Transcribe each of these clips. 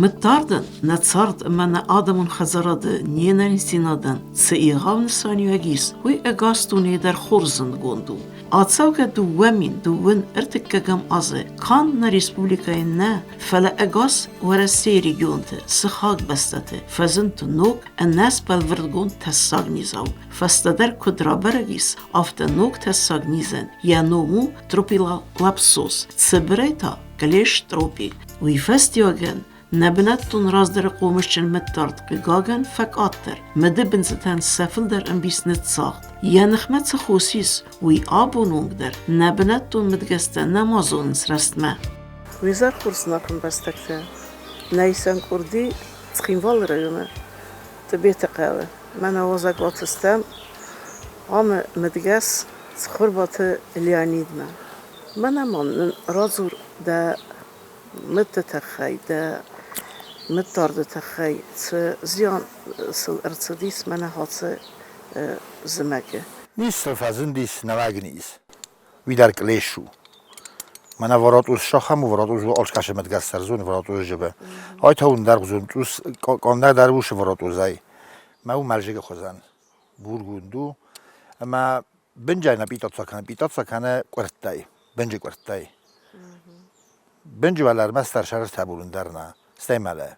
Мыддардӕн нӕ цард ӕмӕ нӕ адӕмон хӕдзарады не нӕниздзинадӕн цы егъау нысаниуӕг ис, уый ӕгас дунейы дӕр хорз зындгонд у. Ацӕугӕ 2000 ӕртыккӕгӕм азы канд нӕ республикӕйы нӕ, фӕлӕ ӕгас Уӕрӕсейы регионты, сыхаг бӕстӕты фӕзынд ног, ӕнӕсбӕлвырдгонд тӕссаг низау. Фӕстӕдӕр куыд рабӕрӕг ис, афтӕ ног тӕссаг низӕн йӕ ном у тропилалапсоз, цыбырӕй та клещ-тропи. Уый фӕстиуӕгӕн нӕ бынӕттон раздӕры хъомысджын мыддард, хъыгагӕн, фӕкъаддӕр. Мыдыбындзытӕн сӕ фылдӕр ӕмбис ныццагъд. Йӕ ныхмӕ цы хос ис, уый абон онг дӕр нӕ бынӕттон мыдгӕстӕ нӕма зонынц рӕстмӕ. Уизӕр хорз ӕмбӕстӕгтӕ! Нӕ исӕн къорди Цхинвалы районы Тъбеты хъӕуы. Мӕнӕ уазӕгуаты стӕм амы мыдгӕс Цхуырбаты Леонидмӕ. Мӕнӕ ма нын радзур дӕ мыдты тыххӕй, дӕ мыддарды тыххӕй, цы зиан сыл ӕрцыдис мӕнӕ ацы зымӕджы. Низ сыл фӕзындис нӕуӕг низ. Уый дӕр кълес у. Мӕнӕ воротъуз сахам у, воротъуз алкӕсы мыдгӕс сӕрзон воротъуз жыбы. Ай та уын дӕргъзон цъус къаннӕг дӕр усы воротъузӕй. Мӕ у мӕлжыгы хуызӕн. Бургунд у. Ӕмӕ бынджай нӕ питъаца кӕны, питъаца кӕны къуырттӕй, бынджы къуырттӕй. Бынджы уӕлӕ ӕрмӕстдӕр сӕрыртӕ бурын дӕр нӕ, стӕй мӕлӕ.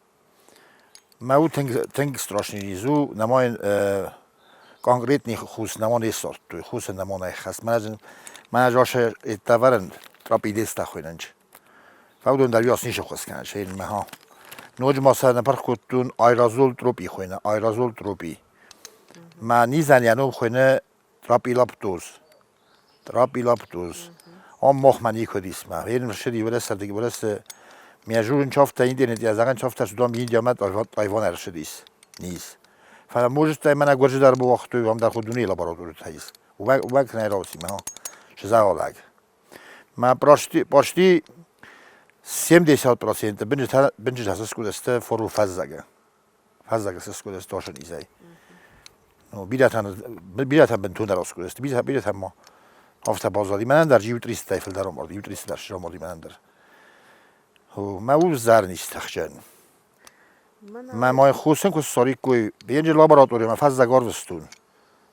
Мӕ у тынг, тынг страшный низ у, нӕма йын конкретный хус нӕма не ссардтой, хусы нӕма нӕ хӕст. Мӕнӕ мӕнӕ жаша еттавӕрӕн тропидеста хуыйнынч. Фӕуыдон дӕр яс ницы хос кӕны, мӕ ха. Ноджы ма сӕ ныпырх кодтон аэрозол тропи хуыйны, аэрозол тропи. Мӕ низӕн йӕ ном хуыйны тропилаптоз. Тропилаптоз. Ам махмӕ никуыд ис мӕ. Йе ссыди уӕрӕсӕрдыг уӕрӕсе Мӕ журын чафта интернет я зӕгъӕн чафта судом Индиямӕ Тайван ӕрсыдис низ. Фӕлӕ может мӕнӕ гуырджы дӕр бауагътой, ам дӕр дунейы лабораторитӕ ис. Уӕг нӕ рауси мӕ сызӕгъӕлӕг. Мӕ почти, почти 70% бынджытӕ сыскъуыдысты фору фӕззӕгы. Фӕззӕгы сыскъуыдысты тосы низӕй. Ну, бирӕтӕн, бирӕтӕн бынтондӕр аскъуыдысты, бирӕтӕн ма афтӕ баззади. Мӕнӕн дӕр иу тристӕй фылдӕр амард, иу тристы дӕр амарди мӕнӕн дӕр. Мӕ ус зӕрнис тыхджын. Мӕ май хусын куы ссариккой, бенджы лабораторимӕ фӕззӕг арвыстон.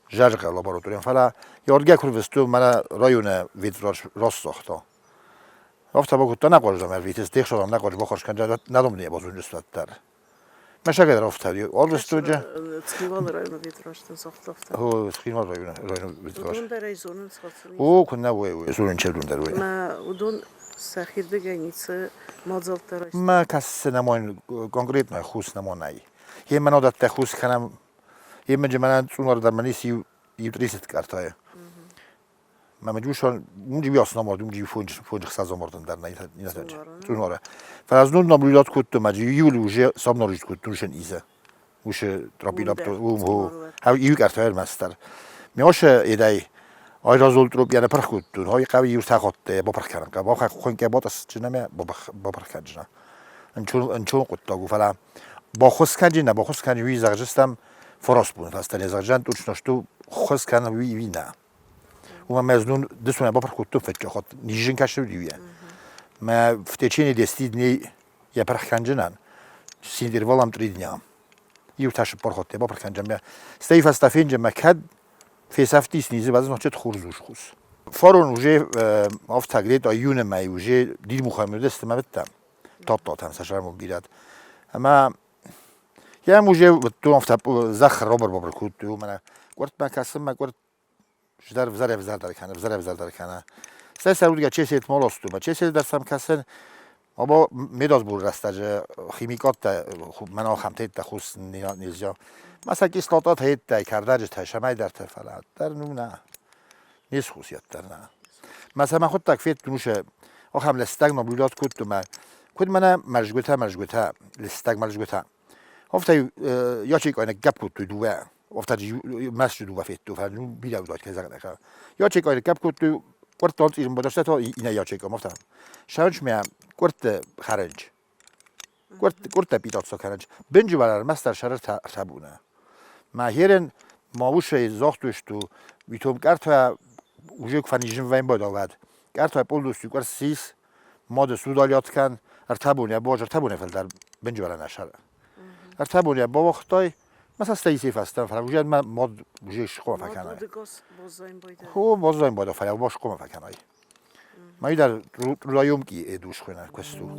Зӕргъӕ лабораторийӕн, фӕлӕ Йоргӕ куы рвыстон, мӕнӕ районы ветврач рассагъта. Афтӕ бакодта, нӕ хъуазӕм ӕрвитыс, де хсӕвӕм нӕ хъуаз баххуыс кӕн, нӕ дом не базонджыстат дӕр. Мӕсӕгӕй дӕр афтӕ арвыстон. Цхинвалы районы ветврачтӕн загъта афтӕ. О, Цхинвалы районы ветврач. Уыдон дӕр ӕй зонынц хӕцын. О, куыннӕ уой, зонын уыдон дӕр уой. Мӕ уыдон сӕхирдыгӕй ницы мадзӕлттӕ райстой. Мӕ кӕсы нӕмон конкретно хус нӕмон ӕй. Йемӕ нодӕттӕ хус кӕнӕм Имиджы мӕнӕн цъунар дӕр мӕн ис иу иу тридцать картайы. Мӕ мӕджусон умджи виас намард, умджи фондз хсӕз амардын дӕр нӕ цъунара. Фӕлӕ ӕз нур наблюдать кодтон, мӕджи июль уже самнаружить кодтон ушен иза. Уше тропилапто ум хо. Иу карта ӕрмӕстдӕр. Ме оше едӕй айразол тропиана пырх кодтон. Хой хъӕуы иу сахатте бапырх кӕнын. Бахах хонке батасджынӕ бапырх кӕнджына. Ӕнчон хъуыддаг у, фӕлӕ баххуыс кӕнджи, нӕ баххуыс кӕнджи, уый зӕгъджыстӕм форосбон фӕстӕ не зӕгъджан точно, ххуыс кӕн уый уый нӕ. Уымӕ мӕ знон дысонӕ бапырх кодтон фӕччахот, низжын кӕсы уый. Мӕ в течение 10 дней я пырх кӕнджынӕн, с интервалом 3 дня. Иу та сыппор хотте бапырх кӕнджын мӕ. Стӕй фӕстӕ фенджын мӕ кӕд фесӕфтис низы базын хорз усхус. Фарон уже афтӕ где-то июны мӕй уже Дирмухаммедесты мӕ быдтам. Тадтатӕм сӕ сӕрмон бирӕт. Ӕмӕ йӕм уже уыдтон афтӕ зӕхх робыр-бобыр кодтой, уымӕн къуыртмӕ кӕсынмӕ къуыртт ждар взӕр-ӕвзӕрдӕр кӕны, взӕр-ӕвзӕрдӕр кӕны. Стӕй сӕ уыдгӕ чесет молостумӕ. Чесет дӕр сӕм кӕсын, Оба медозбур рӕстӕджы химикаттӕ мӕн ахӕм теттӕ хус нельзя. Ма сӕ кислота теттӕй, кӕрдӕджытӕй, сӕмӕйдӕртӕ, фӕлӕ дӕр ну нӕ. Не схусиат дӕр нӕ. Ма сӕ мӕхуыдтӕг федтон усе ахӕм лыстӕг наблюдать кодтон мӕ куыд мӕнӕ мӕлгуытӕ, мӕлгуытӕ, лыстӕг мӕлгуытӕ. Афтӕ ячейкайнаг гӕпп кодтой дыууӕ. Афтӕ мӕсчы дыууӕ федтой, фӕлӕ ну бирӕ уыдаид, кӕй зӕгъын Ячейкайнаг гӕпп кодтой, къуырттон цъирын бадӕстӕ та иннӕ ячейкам афтӕ. Сӕрынчмӕ къуыртты хӕрынч. Къуырттӕ питатса кӕнынч. Бынджы вӕл ӕрмӕстдӕр сӕры ӕртӕбуны. Мӕ херен ма усӕй загътой, что уитом кӕртӕ уже куы фӕнизын вӕйын бадавӕд. Кӕртӕ полностью къуырццис, мады судалят кӕн. Ӕртӕ бони, боз ӕртӕ бони фӕлдӕр бинджвӕлӕ нӕ сӕр. Ӕртӕ бони бауагътай, ма сӕ стӕй фӕстӕн, фӕлӕ уже мӕ мод уже схъума фӕкӕнай. Хо, боззайын байда, фӕлӕ ма схъума фӕкӕнай. Ма дӕр райомки эдуш хуына куысту.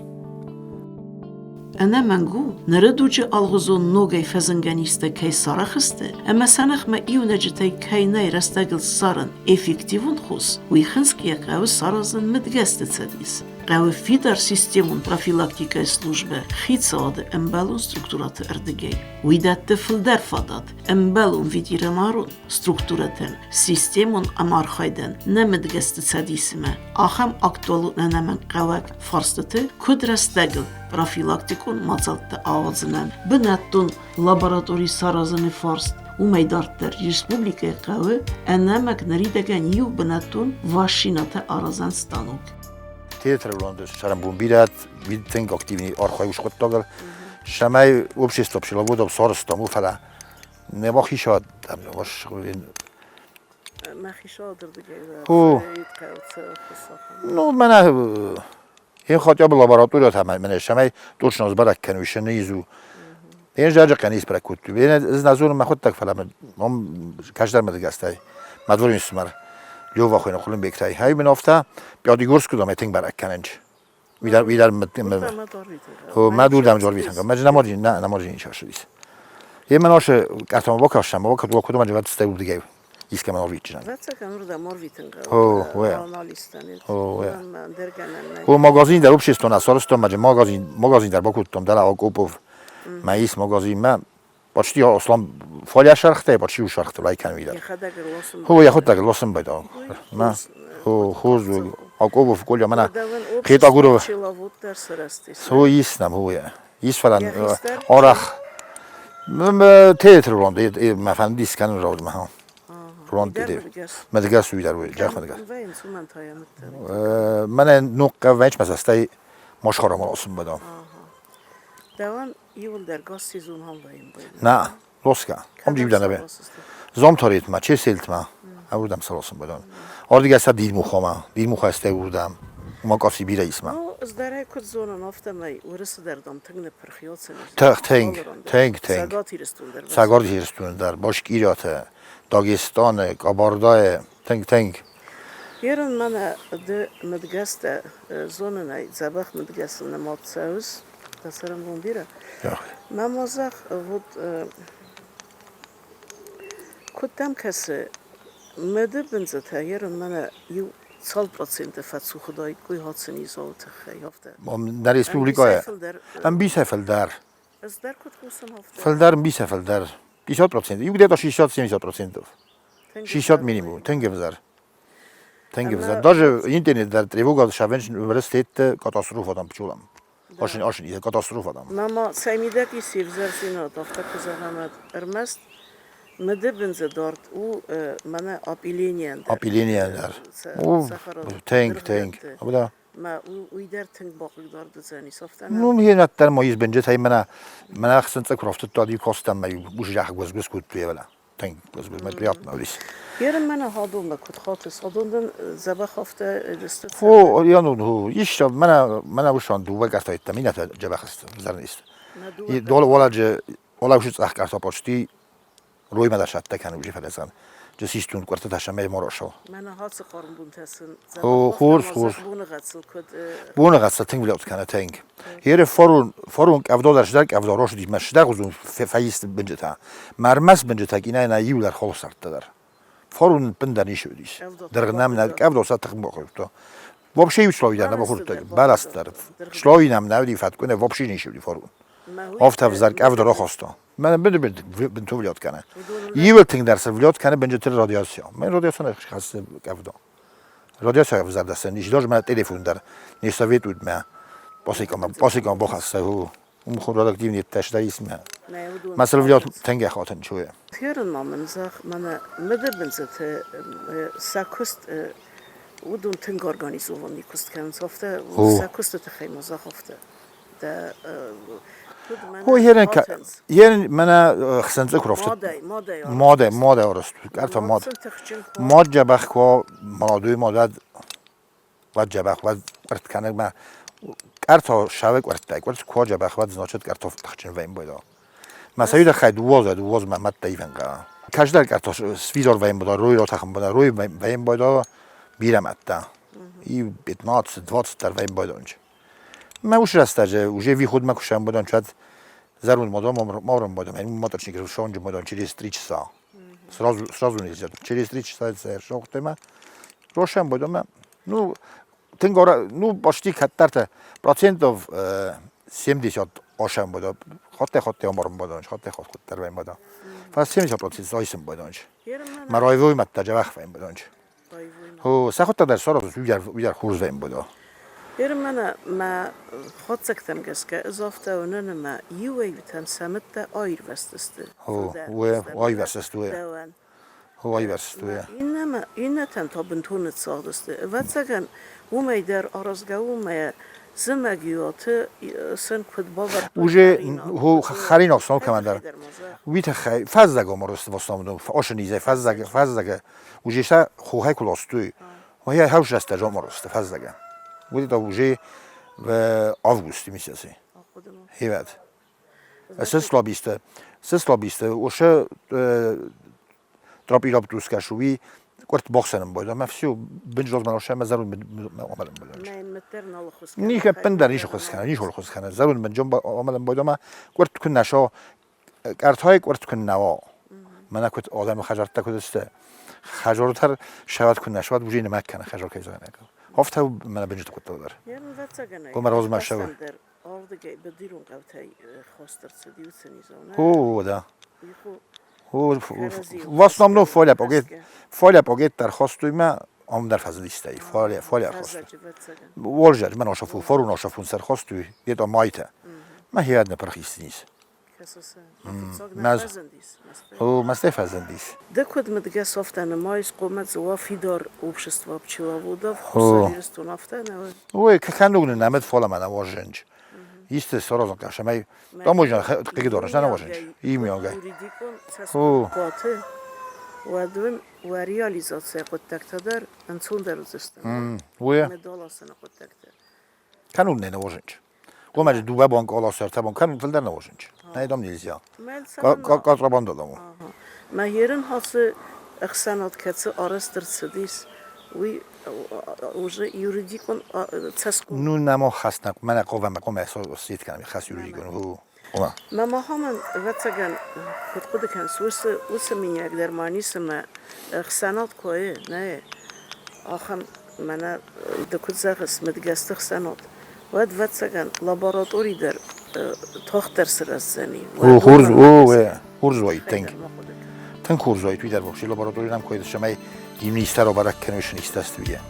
Ӕнӕмӕнг у, ныры дуджы алгъуызон ногӕй фӕзынгӕ низтӕ кӕй сарӕх сты ӕмӕ сӕ ныхмӕ иунӕджытӕй кӕй нӕй рӕстӕгыл ссарын эффективон хос, уый хынцгӕйӕ хъӕуы саразын мыдгӕсты цӕдис. Хъӕуы фидар системон профилактикӕйы службӕ хицауады ӕмбӕлон структурӕты ӕрдыгӕй. Уый дӕтты фылдӕр фадат ӕмбӕлон ветеринарон структурӕтӕн системон ӕмархайдӕн нӕ мыдгӕсты цӕдисимӕ ахӕм актуалон ӕнӕмӕнгхъӕуӕг фарстыты куыд рӕстӕгыл профилактикон мадзӕлттӕ ауадзынӕн бынӕттон лаборатори саразыны фарст. Уымӕй дарддӕр республикӕйы хъӕуы ӕнӕмӕнг ныридӕгӕн иу бынӕттон машинӕтӕ аразӕн станок. Театры цӕрӕнбон бирӕ тынг активный архайы скъуыддагыл. Цӕмӕй общество пчеловодов сарӕзтам, у фӕлӕ не бахисад Ну, мӕнӕ ин хотя бы лаборатория там мӕнӕ цӕмӕй точно сбӕрӕг кӕнуй се низу. Ин зӕрдӕ къӕнис бӕрӕг кодтой. Ин ӕз нӕ зонун мӕхуӕддӕг, фӕлӕ мом кӕстӕр мӕдгӕстӕй, мӕ дворин ӕфсымӕр Лёва хуйна Хъуылымбегтӕй. Ай мин афтӕ Пятигорск дам тынг бӕрӕг кӕнынч. Уидар уидар мӕ дурдӕм джорвитан. Мӕ наморджин на наморджин чашилис. Е мӕ ноше картон бакастам, бакат кудом аджават стай урдигӕй искӕмӕн арвитджынӕн. Ӕвӕццӕгӕн уырдӕм арвитын хъӕуы анализтӕн. О, магазин дӕр обществон сарӕзтон, мӕ магазин, магазин дӕр бакодтам, дӕлӕ Акопов, мӕ ис магазинмӕ. Почти аслам фалӕ сӕргътӕй, почти у сӕргъты лай кӕнуи дӕр. Хо, йӕхуыдтӕг лосын байда. Мӕ, хо, хорз Акопов Коля, мӕнӕ Хетагуров. Хо, ис нӕм, хо, ис, фӕлӕ арӕх театры ронд мӕ фӕндис кӕнын раудмӕ. Ронд Мӕдгӕс уый дӕр уый, джах мӕдгӕс. Мӕнӕ ног хъӕвӕнч мӕ сӕстӕй машхара маласын бада. Дӕуӕн иуылдӕр газ сезон хам вайын На, лоска. Ом джибдана Зомторитма, Чеселтма, аурдам салосын бадан. Ардыгӕй сӕ Дидмухама, Дидмуха стӕй урдам. Ума къаси бирӕ исма. Ну, ӕз куыд зонын, афтӕмӕй Уырысы дӕр дам тынг ныппырх Тынг, тынг, тынг, тынг. Цӕгат Ирыстон дӕр. Цӕгат Ирыстон дӕр, Башкирияты, Дагестаны, Кабардайы, тынг, тынг. Ерын мӕнӕ ды мыдгӕстӕ зонынӕй дзӕбӕх мыдгӕсы нымад цӕуыс, дӕ цӕрӕнбон бирӕ. Мӕ ма зӕгъ, вот куыд дӕм кӕсы, мыды бындзытӕ ерын мӕнӕ иу цал проценты фӕцух уыдаиккой хӕцынизауы тыххӕй, афтӕ? Нӕ республикӕйы ӕмбисӕй фылдӕр. Ӕз дӕр куыд хъусын, афтӕ. Фылдӕр ӕмбисӕй фылдӕр. 50%. Иу где-то 60-70%. 60 минимум. Тынг ӕвзӕр. Тынг ӕвзӕр. Даже интернет дӕр тревога сӕвӕнч университетты катастрофа там пчелам. Очень, очень, катастрофа там. Мама, цӕй мидӕг ис ӕвзӕрдзинад, афтӕ куы зӕгъӕм, ӕрмӕст мыдыбындзы дард у мӕнӕ апиленийӕн дӕр. Апиленийӕн дӕр. Тынг, тынг. Да. Мӕ уый дӕр тынг бахъыгдард уыдзӕнис, афтӕ Ну, мхенаттӕр ма избенджытӕй мӕнӕ мӕнӕ ӕхсынцъы куы рафтыдта, иу костӕн мӕ иу узрӕх гуыз-гуыз кодтой, ӕвӕлӕ. Тынг гуыз-гуыз, мӕ приятно уыдис. Ерын мӕнӕ хадонмӕ куыд хатыс, адон дын дзӕбӕх афтӕ сты? О, я ну, ис мӕнӕ мӕнӕ уысан дыууӕ картӕйттӕ, минӕтӕ дзӕбӕх сты, зӕрнисты. Дол уӕладжы уӕлӕусы цъӕх карта почти роймӕ дӕр сӕттӕ кӕны уже фӕлӕ же систун къуыртытӕ сӕмӕй морошо. Мӕнӕ хацы хъарм бунтӕ сын Хорз, хорз. Боныгъӕдсыл куыд Боныгъӕдсыл тынг влиять кӕны тынг. Ере форун форун къӕвдо дӕр сдӕр къӕвдо росуди мӕ сдӕр узун фӕист бынджытӕ. Мӕрмӕс бынджытӕ кинай на иу дӕр холсӕрттӕ дӕр. Форун пындӕр ницы уыдис. Дыргъ нӕм нӕ къӕвдо сӕ тых бахордта. Вообще иу слой дӕр нӕ бахордта, бӕлас дӕр. Слой нӕм нӕ уыди фӕткъуы, вообще ницы уыди форун. Афтӕ ӕвзӕр къӕвдо рахаста. Мӕнӕ бынтон влет кӕны. Иуыл тынгдӕр цы влет кӕны бынджыты радиация. Мӕн радиация хӕссы къӕвда. Радиация ӕвзӕрдӕсӕн ис, даже мӕ телефон дӕр не советуют мӕ. Посикам бахӕсса, уым радиоактивный тӕстӕ ис мӕ. Мӕ сыл влет тынг ӕхатын чуя. Херын ма мын зӕгъ, мӕнӕ мыдыбындзыты сӕ куыст уыдон тынг организованный куыст кӕнынц, афтӕ сӕ куысты тыххӕй ма зӕгъ афтӕ. Хо ерен ерен мӕнӕ хсӕнцъы куы рафтыд. Мадӕ, мадӕ арӕзт. Ӕртӕ мад. Мад джӕбӕх куы маладуй мадӕд, уӕд джӕбӕх, уӕд ӕрткӕнӕг мӕ. Картоф шаве кварттай, кварт кожа бахват значит картоф тахчин вейм бойда. Масаюда хай дуоз дуоз матта ивенга. Каждый картоф свизор вейм бойда, рой ротахм бойда, рой вейм бойда бира матта. И 15-20 дар вейм бойдонч. Ма уж растаже, уже выход ма кушам бойдон, чат зарун модом мором бойдом, я моточник шонджу бойдон через 3 часа. Сразу сразу нельзя. Через 3 часа шохтема. Рошам бойдом. Ну, тынг ну почти каттарта процентов 70 ошам бойдо. Хатте хатте омором бойдон, хатте хат хуттар вейм бойдон. Фа 70% ойсым бойдон. Ма ройвой матта жавах вейм бойдон. Хо, сахотта сорос уяр уяр хурз вейм бойдо. Ермана мӕ хатдзӕгтӕм гӕсгӕ ӕз афтӕ уынын, ӕмӕ иуӕй-иутӕм сӕ мыдтӕ аирвӕзтысты. Хо, аирвӕзтысты. Дӕуӕн. Хо, аирвӕзтысты. Иннӕтӕн та бынтон ныццагъдысты. Ӕвӕццӕгӕн, уымӕй дӕр аразгӕ у, мӕ зымӕгиуаты сын куыд бавӕрдтой. Уже хӕринаг сон кӕмӕндӕр. Уый тыххӕй фӕззӕг оморос в основном осенизӕй фӕззӕг фӕззӕг уже сӕ хохӕй куы ластой. Моя хаус рӕстӕджы оморосты фӕззӕгӕ. Вот это уже в августе месяце. Хевӕд. Сыслабисты, сыслабисты, оше тропилоптускашуи кварт бохсанам бойда, ма все бенжоз маноша ма зарун омалам бойда. Нихе пендар нишо хосхана, нишо хосхана, зарун бенжом омалам бойда ма кварт кун нашо картхай кварт кун наво. Мана кут одам хажартта кудысты. Хажортар шават кун нашават уже не маккана хажор кайзана. Хофта мана бенжот кутталдар. Комар озма шава. Ардыгӕй быдирон хъӕутӕй хост ӕрцыди уыцы низау, нӕ? О, да. О, в основном фоля погет, фоля погет дар хостуйма ам дар фазлистай, фоля фоля хост. Волжар, мен ошафу, форун ошафун сар хостуй, где-то майта. Ма хиадна пархистинис. О, масте фазендис. Ды куыд мыдгӕс афтӕ нымайыс, хъуамӕ дзы уа фидар общество пчеловодов, Хуссар Ирыстон афтӕ нӕ? Ой, канугны намет фола мана воженч. Исте сорозон кашамай. Таможня хъигдораш на воженч. Имёгай. Юридикон цӕсгомхъуаты, уӕд уын уӕ реализацийы хъуыддӕгтӕ дӕр ӕнцондӕр уыдзысты. Уе. Медаласыны хъуыддӕгтӕ. Канун не воженч. Гомӕджы дыууӕ бон къолос ӕртӕ бон кӕнын фылдӕр нӕ возынч. Нӕ дам нельзя. Контрабанда дам. Мӕ ерын хацы ӕхсӕнад кӕцы арӕзт ӕрцыдис, уый уже юридикон цӕсгом. Ну, нӕма хӕснаг, мӕнӕ хъавӕм, хъуамӕ сит кӕнӕм хӕс юридикон. Мӕ махамӕн, ӕвӕццӕгӕн, куыд хъуыды кӕныс, уыцы миниуӕг дӕр ма ницы мӕ ӕхсӕнад куы нӕ, ахӕм мӕнӕ ды куыд зӕгъыс, мыдгӕсты хсӕнад, уӕд, ӕвӕццӕгӕн, лаборатори дӕр тагъддӕр сырӕздзӕни. Хорз, хорз уаид тынг. Тынг хорз уаид уый дӕр вообще лаборатори нӕм куы цӕмӕй гимнистӕ бӕрӕг кӕной сынистӕстуйӕ.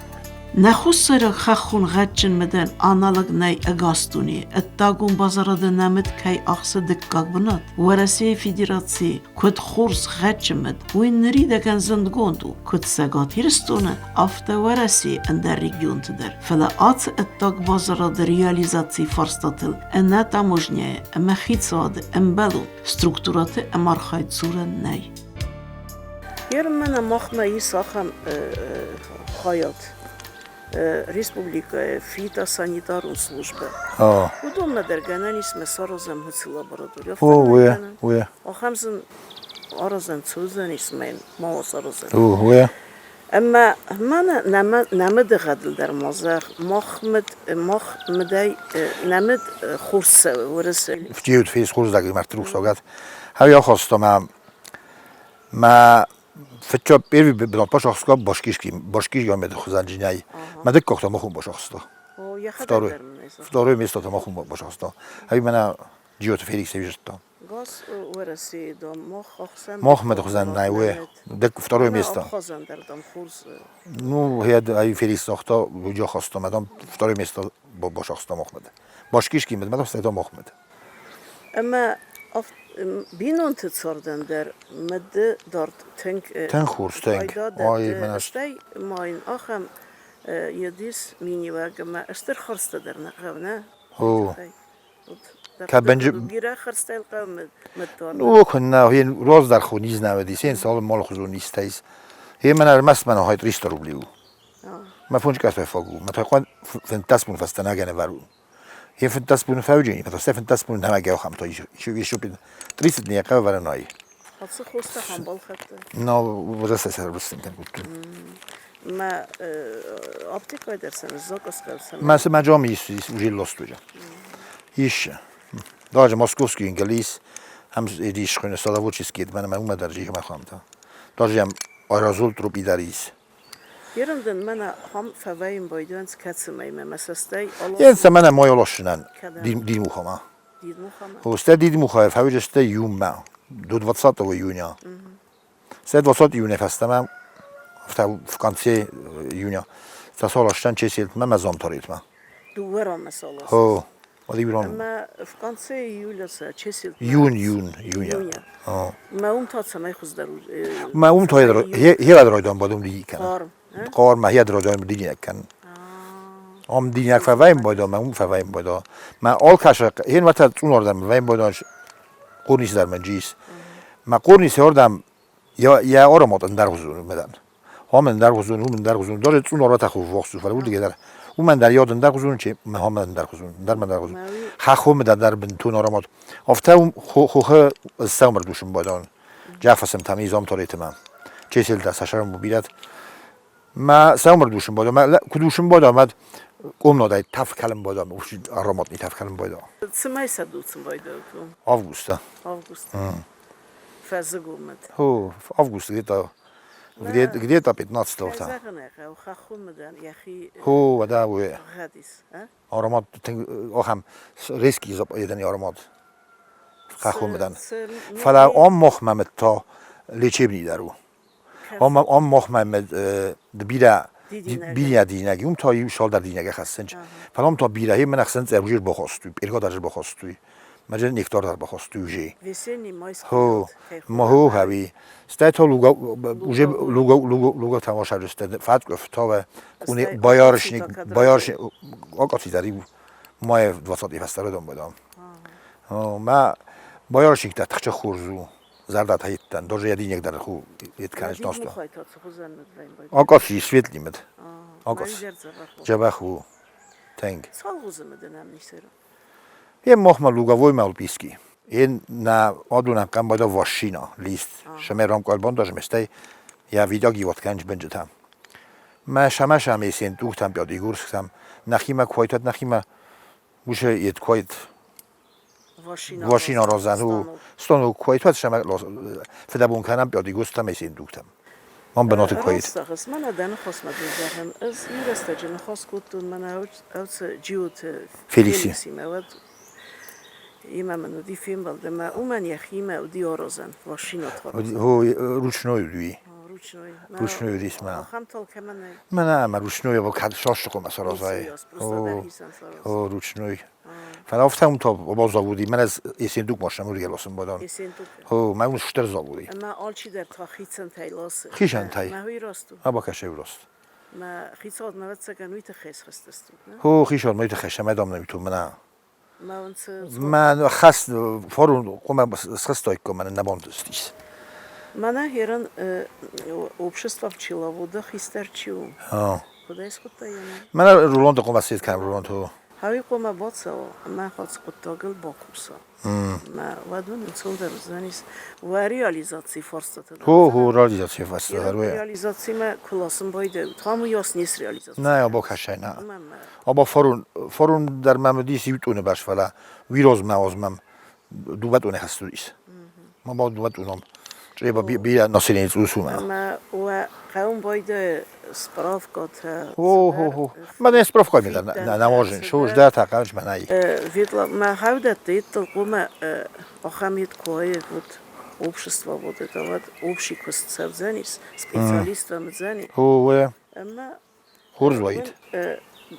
Нӕ хуссайраг хӕххон гъӕдджын мыдӕн аналог нӕй ӕгас дунейы. Ӕддагон базарады нӕ мыд кӕй ахсы дыккаг бынат, Уӕрӕсейы Федерацийы куыд хорз гъӕдджын мыд, уый ныридӕгӕн зындгонд у, куыд Цӕгат Ирыстоны, афтӕ Уӕрӕсейы ӕндӕр регионты дӕр. Фӕлӕ ацы ӕддаг базарады реализацийы фарстатыл ӕнӕ таможнӕйы ӕмӕ хицауады ӕмбӕлон структурӕты ӕмархайд дзурӕн нӕй. Ермӕнӕ махмӕ ис ахӕм хайад республикӕйы фитосанитарон службӕ. Уыдонмӕ дӕр гӕнӕн ис мӕ саразӕм уыцы лаборатори. Ахӕм сын аразӕн цы уыдзӕнис мӕ ма саразӕн. Ӕмӕ мӕнӕ нӕ мыды гъӕдыл дӕр ма зӕгъ, мах мыд, мах мыдӕй нӕ мыд хорз цӕуы уырысы. Фтиут фейс хорздаг мӕрдты рухсагад. Хӕй ахаста мӕ мӕ фыццаг первый бынат бацахста башкирский башкирский меды хуызӕн Мӕ дыккаг та махун бацахста. Второй второе место та махун бацахста. Ай мӕнӕ Джиоты Феликс зыдта. Газ Уӕрӕсейы дам мах ӕхсӕн. Мах мыды хуызӕн нӕй, уе. Второе место. Ну, я ай Феликс загъта, уый ахаста, мӕ дам второе место бацахста мах мыд. Башкирский мыд, мӕ дам стӕй мах мыд. Ӕмӕ бинонты цардӕн дӕр мыды дард тынг Тынг хорз, тынг. Ай, мӕнӕ. Стӕй ма йын ахӕм едис миниуӕг ӕмӕ стыр хӕрзтӕ дӕр нӕ хъӕуы, нӕ? О. Ну, куыннӕ, раздӕр хо низ нӕ уыдис, сен алы малхуызон низтӕ ис. Мӕн ӕрмӕст мӕн хай 300 рубли у. Мӕ фунчкӕ фӕфаг у. Мӕ тайхъуан 15 бон фӕстӕ нӕ гӕнӕ вӕрун. Е 15 боны фӕуджени, потому что 15 боны нӕмӕ гӕхам то еще 30 дней вареной. Ацы хостӕ хам балхӕдта? Ну, уже сӕ как будто. Ма аптекай дӕр сӕ заказ кӕнсӕм. Ма се ма джом ис уже лостуджа. Иш. Даже московский инглис هم ریش خونه سالавоческий من من اومد در جیه مخوام Даже ям аэрозол тропидарис. Ерындын мӕнӕ хам фӕвӕйын байдуӕнц кӕцымӕймӕ мӕ сӕстӕй Jensa mene majolossunen дидмухама. Хосте дидмуха фӕвджесте июнмӕ до 20 июня. Се 20 июня фӕстӕмӕ в конце июня. Сасалашчан чеселтмӕ мӕ замтаритмӕ. Дыууӕ ранмӕ салас. Хо, Июнь. Ӕмӕ в конце июля сӕ чеселтмӕ. Июнь, июнь, июня. Мӕ уым та цӕмӕй хуыздӕр у? Мӕ уым та хирадроидон бадум дикен. Хъарм мӕ хирадроидон динекен. Am dinek фӕвӕйм байда, мӕ уым фӕвӕйм байда. Мӕ алкӕсы, хин вата цъунардӕм вӕйм байда, къурнис дӕр мӕ джис. Мӕ къурнис ордӕм я аромат ӕндӕргъуызон медӕн. Хам ӕндӕргъуызон, уым ӕндӕргъуызон, даже цъунарвата хув вахсу, фӕлӕ уыдыге дӕр. Уымӕн дӕр йод ӕндӕргъуызон, чи мӕ хам ӕндӕргъуызон, ӕндӕр мӕ ӕндӕргъуызон. Хӕххо мыдӕн дӕр бынтон аромат. Афтӕ уым хохы ссӕумырдусын байдан. Джафасым там изом торетымӕ. Чеселтӕ сашарым бирӕт. Мӕ сӕумырдусын байда, мӕ куыдусын байда, мӕ комнадай тӕф кӕлын байда, ароматный тӕф кӕлын байда. Цымӕй сӕ дуцын байдайут? Августа. Августа. Фӕзыгомӕд. О, август где-то где-то 15-го. Хо, да, уе. Аромат ахӕм резкий еден аромат. Хахомедан. Фӕлӕ ам махмӕ та лечебный дӕр у. Ам ам махмӕ бирӕ бирӕ динег, юм та иу шалдар динеге хӕссынч. Фӕлӕ ам та бирӕ, хем менахсен цӕружир бахастуй, пирга бахастуй. Мӕ нектар дар бахастуй уже. Весенний майский. Хо, ма хо хави. Стай та луга уже луга луга луга тамашаристе фатков това уни боярышник боярышник акаци мае 20 фестародом бодам. Ма боярышник та тхча хурзу. Зардат хайттан, даже я денег дар ху етканеш носто. Акаци светлимед. Акаци. Джабаху. Тэнг. Е мохма луговой малписки. Én na adunam kam bada vashina list. Шамерам калбан даже местай я видаги вот канч бенджетам. Ма шама шам есен тухтам пядигурскам нахима квайтат нахима уше ет квайт вашина розану стану квайтат шама федабун канам пядигурскам есен тухтам. Ман беноты квайт. Растахас мӕнӕ дӕ ныхасмӕ дызӕгъын. Ӕз иу рӕстӕджы ныхас кодтон мӕнӕ ӕвцы Джиоты Феликси. Феликсимӕ, уӕд имӕ мын уыди фембӕлд ӕмӕ уымӕн йӕхимӕ уыди аразӕн, машинӕты аразӕн. Хо ручной уыди. Ручной. Ручной уыдис мӕ. Ахӕм тал кӕмӕн нӕй. Мӕнӕ ӕмӕ ручной шашыкъо мӕ саразай. О, ручной. Фӕлӕ афтӕ уым та базавуди, мӕнӕ есендук машина уыди ласын бадан. Есендук. Хо, мӕ уым стыр завуди. Ӕмӕ алчидӕр та хицӕнтӕй ласы. Хицӕнтӕй. Мӕ уый раст у. Абакӕсӕй раст. Мӕ хицауадмӕ ӕвӕццӕгӕн уый тыххӕй схызтыстут, нӕ? Хо, хицауадмӕ уый тыххӕй сӕ мӕ дам нӕ мӕнӕ. Мӕ хӕс форун къуымӕ схызтаиккам, мӕнӕ нӕ бантыстис. Мӕнӕ херан общество пчеловода хистӕр чи у? Куыд ӕй схуыдта йӕ ном? Мӕнӕ Рулонты къуымӕ сед кӕнӕм Рулонты. Хауи къуымӕ бацӕуа ӕмӕ хӕц хъуыддагыл бакуса. Мӕ уӕд уын ӕнцондӕр уыдзӕнис уӕ реализацийы фарстатӕ. Хо, хо, реализацийы фарстатӕ. Реализацимӕ куы ласын байдайут, хам уыйас не среализаци. Нӕ, або кӕсай, нӕ. Або форун, форун дӕр мӕм уыдис иу тъуны бӕрц, фӕлӕ уирозмӕ озмӕм дыууӕ тъуны хӕсс Ма ба дыууӕ тъуном. Чъеба бирӕ население цъус у. Ӕмӕ уӕ хъӕуын байдайы справкатӕ. Хо, хо, хо. Мӕ не справка ми на можен. Шо ждать, а канч мӕнӕй. Ветла, мӕ хӕвдӕтты еттыл хъуамӕ ахӕм ед куы вот общество вот это вот общий куыст цӕвдзӕнис, специалисттӕ уыдзӕни. Хо, уӕ. Ӕмӕ Хорз уаид.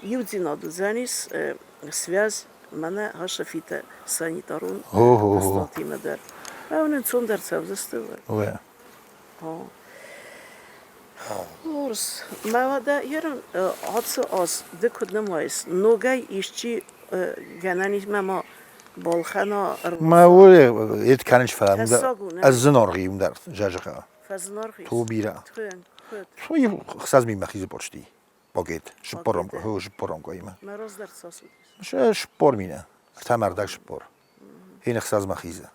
Иудзинад уыдзӕнис связь мӕнӕ Хашафитӕ санитарон куыстуатимӕ дӕр. Ӕмӕ ӕнцондӕр цӕудзысты. Уӕ. Хорз. Мӕ уӕдӕ ерын ацы аз ды куыд нымайыс, ногӕй исчи гӕнӕн ис мӕ ма балхӕна? Мӕ уый ед кӕнынч фӕлӕ ӕз зынаргъ иум дӕр зӕзыхъа. Фӕзынаргъ То бирӕ. Той 6 мин мӕхи почти. Пакет. Шыппором, шыппором коимӕ. Шыппор мина. Ӕртӕ шыппор. Ин ӕхсӕзмӕ хизы.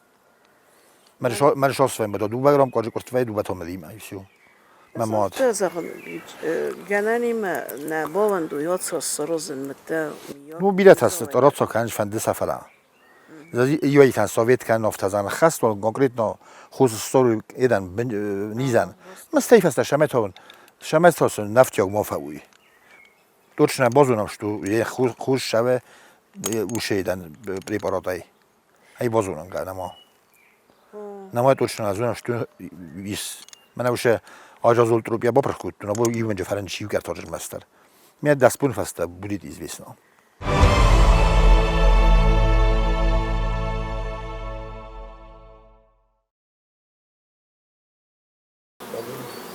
Мӕн шосвӕй мӕ дыууӕ грамм къоджы къуыртвӕй дыууӕ томмӕ и все. Мӕ мад. Зӕгъын, гӕнӕнимӕ нӕ бавӕндуй ацассарозын мыдтӕ. Ну, бирӕтӕ рацо кӕнын фӕнды сӕ фӕлӕ. Иуӕйтӕн совет кӕнын офтазан хӕст конкретно хус стори едан низан. Мастӕй фӕстӕ шаметон шаметосын нафтиаг мо фӕуй. Точно базонам, что е хуш шаве ушедан препаратай. Ай базонам га нама. Нама точно азонам, что ис. Мана уше ажазул трупья бапрах кутту, но бо ивенже фарен чивкер тожер мастер. Мне даспун фаста будет известно.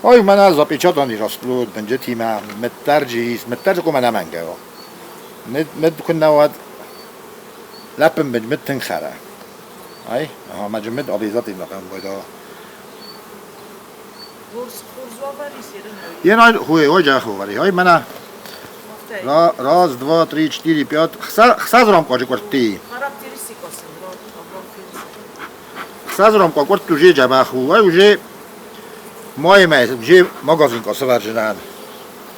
Ой, мӕнӕ запечатан расплод, бынджытимӕ, мыддарджы ис, мыддарджы хъуамӕ нӕмӕнгӕ у. Мыд, мыд куыннӕ уӕд, лӕппын мыд, мыд тынг хӕра. Ай, ага, мӕджы мыд обязательно хъӕуы. Ен хуй, ой, жаху, ой, мӕнӕ Раз, два, три, четыре, пять. Хсӕз рамкъаджы къуыртти. Хсӕз рамкъа къуыртт уже дзӕбӕх у. Ай уже маймӕ уже магазин сывӕрджынӕн.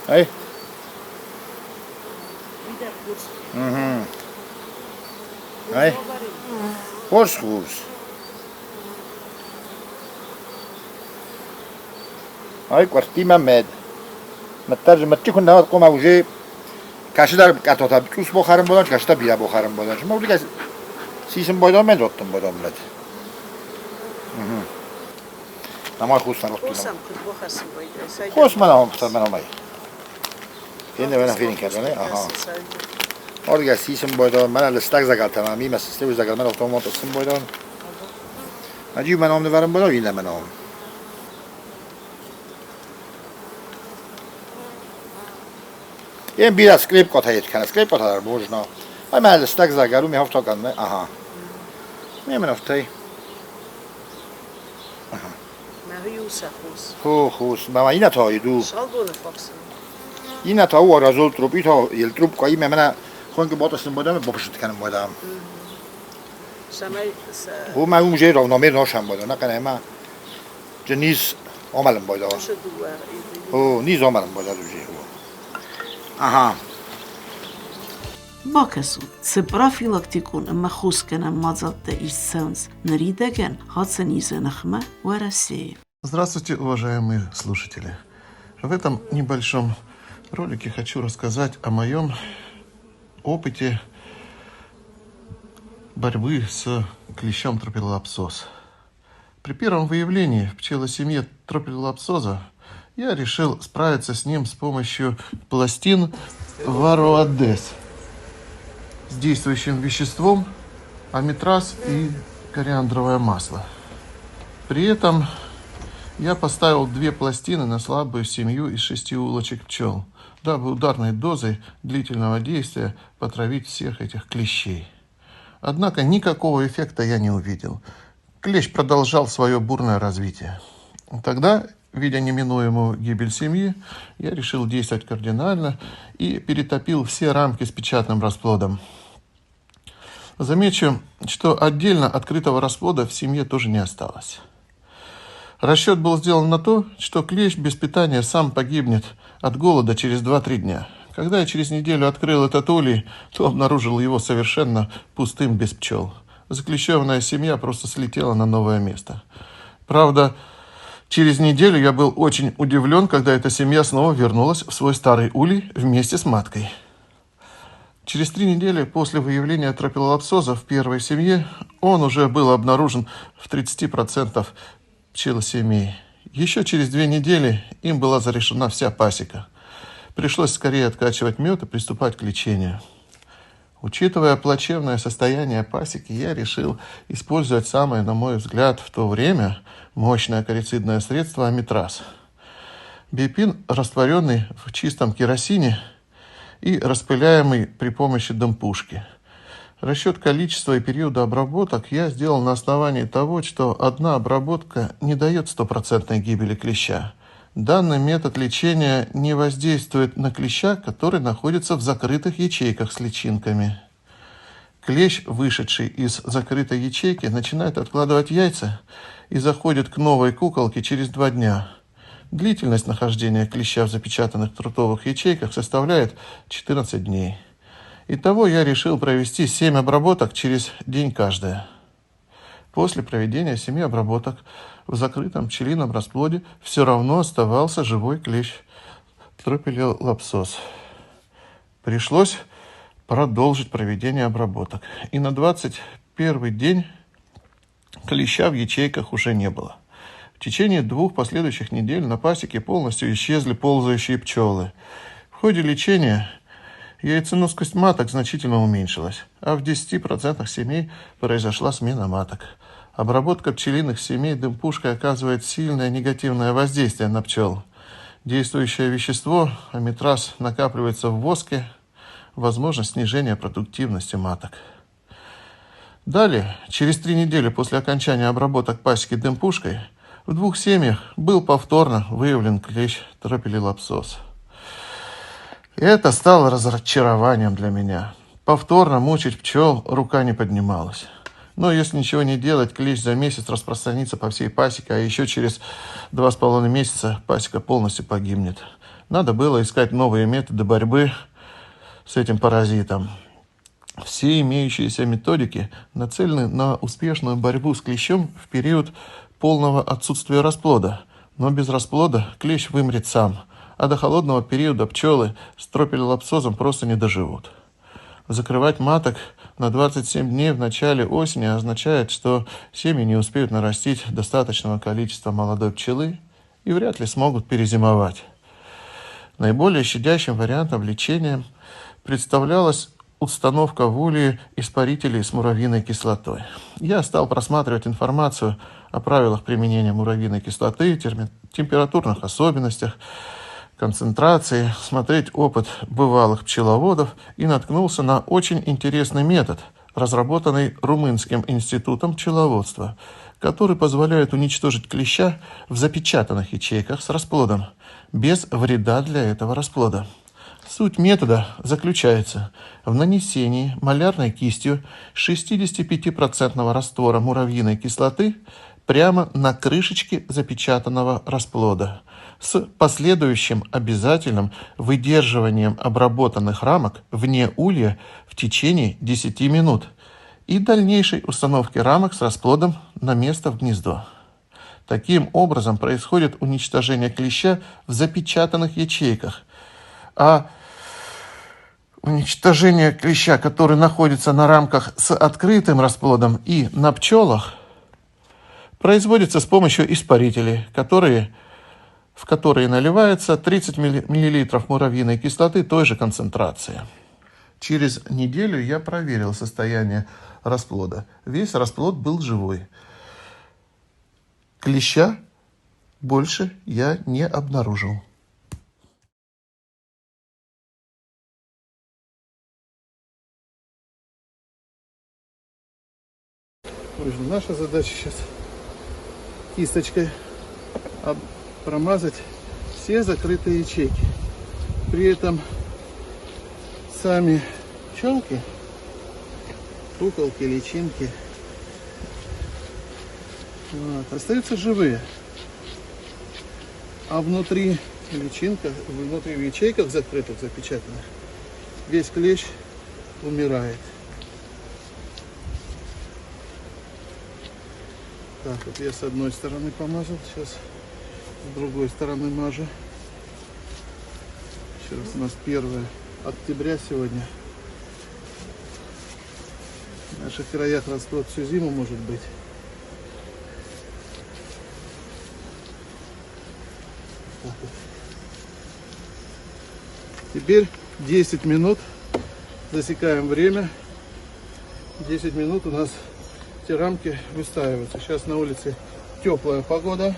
Ай? Угу. Ай? Хорз, хорз. Ай къуырттимӕ мед. Мыддӕр мыдджы куы нӕ хъуамӕ уже кӕсыдӕр къатотӕ цъус бохӕрын бодан, кӕсыдӕр бирӕ бохӕрын бодан. Мӕ уыдыгӕ сисын бойдон мен роттын бойдон млет. Намай хустан роттын. Хус мӕ нахом пытар мӕ намай. Фенне вена фенин кӕдӕне, аха. Оргӕ сисын бойдон, мӕнӕ лыстӕг загалтӕ мӕ мимӕ системы загал мӕ автомат сын бойдон. Аджи мӕ ном нывӕрын бойдон, иннӕ мӕ ном. Én бирӕ скрипкъотӕ ед кӕны, скрипкъотӕ дӕр можно. Ӕмӕ лыстӕг загал у, ми хафтокан, аха. Ми мӕ Аха. Ху, хус. Мама ина та иду. Ина та у аразул труп, ита ел трубка име мена хонг ботасын бодам, бопшит кӕнын бодам. Ху ма ум же равномерно шам бодам, на кане ма низ омалым бодам. Ху, низ омалым бодам уже. Аха. Бакӕсут, цы профилактикон ӕмӕ хосгӕнӕн мадзӕлттӕ ист цӕуынц ныридӕгӕн хӕцӕнизы ныхмӕ Уӕрӕсейы. Здравствуйте, уважаемые слушатели! В этом небольшом ролике хочу рассказать о моем опыте борьбы с клещом тропилапсоз. При первом выявлении в пчелосемье тропилапсоза я решил справиться с ним с помощью пластин Вароадес с действующим веществом амитраз и кориандровое масло. При этом я поставил две пластины на слабую семью из шести улочек пчел, дабы ударной дозой длительного действия потравить всех этих клещей. Однако никакого эффекта я не увидел. Клещ продолжал свое бурное развитие. Тогда, видя неминуемую гибель семьи, я решил действовать кардинально и перетопил все рамки с печатным расплодом. Замечу, что отдельно открытого расплода в семье тоже не осталось. Расчет был сделан на то, что клещ без питания сам погибнет от голода через 2-3 дня. Когда я через неделю открыл этот улей, то обнаружил его совершенно пустым без пчел. Заклещенная семья просто слетела на новое место. Правда, через неделю я был очень удивлен, когда эта семья снова вернулась в свой старый улей вместе с маткой. Через 3 недели после выявления тропилолапсоза в первой семье он уже был обнаружен в 30% пчелосемей. Еще через 2 недели им была зарешена вся пасека. Пришлось скорее откачивать мед и приступать к лечению. Учитывая плачевное состояние пасеки, я решил использовать самое, на мой взгляд, в то время мощное акарицидное средство амитраз. Бипин, растворенный в чистом керосине и распыляемый при помощи дымпушки. Расчет количества и периода обработок я сделал на основании того, что одна обработка не дает стопроцентной гибели клеща. Данный метод лечения не воздействует на клеща, который находится в закрытых ячейках с личинками. Клещ, вышедший из закрытой ячейки, начинает откладывать яйца и заходит к новой куколке через 2 дня. Длительность нахождения клеща в запечатанных трутовых ячейках составляет 14 дней. Итого я решил провести 7 обработок через день каждая. После проведения 7 обработок в закрытом пчелином расплоде все равно оставался живой клещ тропилелапсоз. Пришлось продолжить проведение обработок. И на 21 день клеща в ячейках уже не было. В течение 2 последующих недель на пасеке полностью исчезли ползающие пчелы. В ходе лечения яйценоскость маток значительно уменьшилась, а в 10% семей произошла смена маток. Обработка пчелиных семей дым-пушкой оказывает сильное негативное воздействие на пчел. Действующее вещество, амитраз, накапливается в воске, возможно снижение продуктивности маток. Далее, через 3 недели после окончания обработок пасеки дым-пушкой, в 2 семьях был повторно выявлен клещ тропилелапсоз. Это стало разочарованием для меня. Повторно мучить пчел рука не поднималась. Но если ничего не делать, клещ за месяц распространится по всей пасеке, а еще через 2,5 месяца пасека полностью погибнет. Надо было искать новые методы борьбы с этим паразитом. Все имеющиеся методики нацелены на успешную борьбу с клещом в период полного отсутствия расплода. Но без расплода клещ вымрет сам, а до холодного периода пчелы с тропилелапсозом просто не доживут. Закрывать маток на 27 дней в начале осени означает, что семьи не успеют нарастить достаточного количества молодой пчелы и вряд ли смогут перезимовать. Наиболее щадящим вариантом лечения представлялась установка в улье испарителей с муравьиной кислотой. Я стал просматривать информацию о правилах применения муравьиной кислоты, температурных особенностях, концентрации, смотреть опыт бывалых пчеловодов и наткнулся на очень интересный метод, разработанный Румынским институтом пчеловодства, который позволяет уничтожить клеща в запечатанных ячейках с расплодом, без вреда для этого расплода. Суть метода заключается в нанесении малярной кистью 65% раствора муравьиной кислоты прямо на крышечке запечатанного расплода с последующим обязательным выдерживанием обработанных рамок вне улья в течение 10 минут и дальнейшей установки рамок с расплодом на место в гнездо. Таким образом происходит уничтожение клеща в запечатанных ячейках, а уничтожение клеща, который находится на рамках с открытым расплодом и на пчелах, производится с помощью испарителей, в которые наливается 30 миллилитров муравьиной кислоты той же концентрации. Через неделю я проверил состояние расплода. Весь расплод был живой. Клеща больше я не обнаружил. Наша задача сейчас кисточкой промазать все закрытые ячейки. При этом сами пчелки, куколки, личинки, остаются живые. А внутри личинка, внутри в ячейках закрытых, запечатанных, весь клещ умирает. Так, вот я с одной стороны помазал, сейчас с другой стороны мажу. Еще раз, у нас 1 октября сегодня. В наших краях расплод всю зиму может быть. Так вот. Теперь 10 минут. Засекаем время. 10 минут у нас эти рамки выстаиваются. Сейчас на улице теплая погода,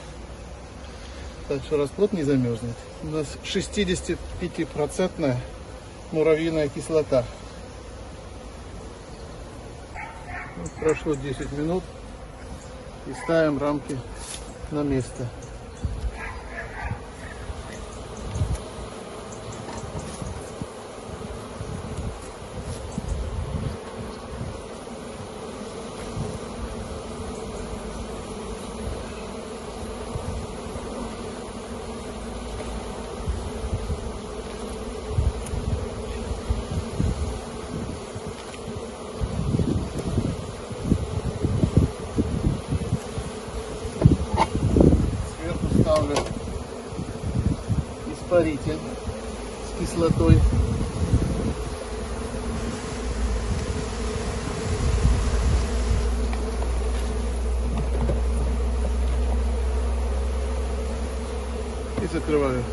так что расплод не замерзнет. У нас 65% муравьиная кислота. Прошло 10 минут и ставим рамки на место. Растворитель с кислотой. И закрываю.